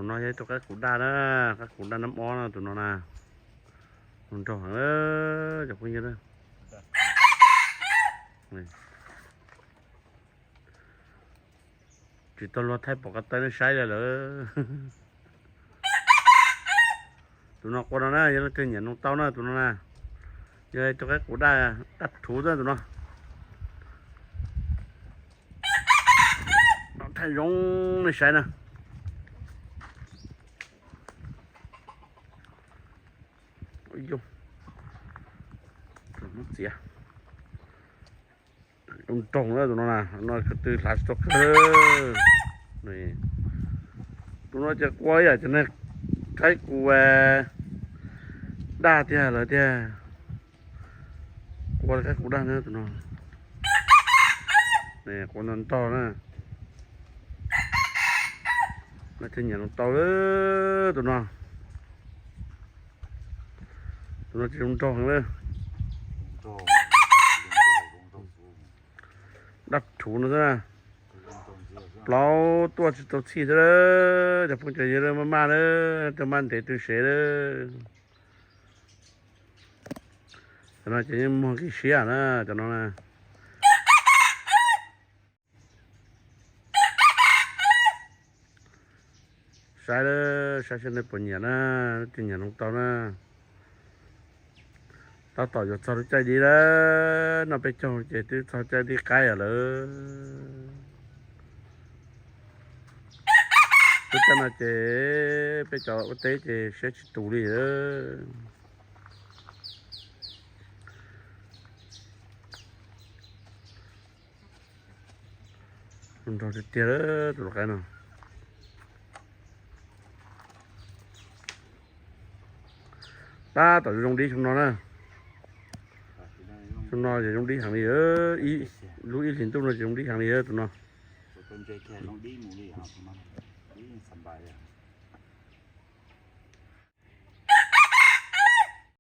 Tus no yog ib tug qaib qus daj na, qaib qus daj nab ob na tus no na. Nrog heev cov phooj ywg. Tsis tau luag thaij pom ko taw nej saib li lawm. Tus no qua no na, yog leej twg nyiam noog tau na tus no na. Yog tus qaib qus daj, daj rhuv xwb tus no. Thaij zoo nej saib na. Txiav. Nroo nroog na tus no na, no ko tw hlav tsis tau kawg. Tus no ces qua ib yam cov neeg qaib qus daj tiag lawm tiag. Qua qaib qus daj na tus no. Qua ntog ntog na. Leej twg nyiam noog tau lawm tus no. Tus no tsis zoo nraug heev na. Daj rhuv no xwb na. Plaub tuaj tsis tau txhij xwb, cov phooj cov ywg maj maj na, tau maj ntev tw sev na. Cov no ces yeej muag nqi siab na, cov no na. Saib, saib seb nej puas nyiam na, leej twg nyiam noog tau na. Tab tom yuav txog lub caij dib lawm, noj peb caug ces twb txog caij dib qaib lawm. Lub caij no ces peb cov ua teb ces siab tsis tus li. Nrog tiag tiag tus qaib no. Tab tom zoo dib xyoo no na. Xyoo no ces zoo dib heev li, lub ib hlis ntuj no ces zoo dib heev li tus no.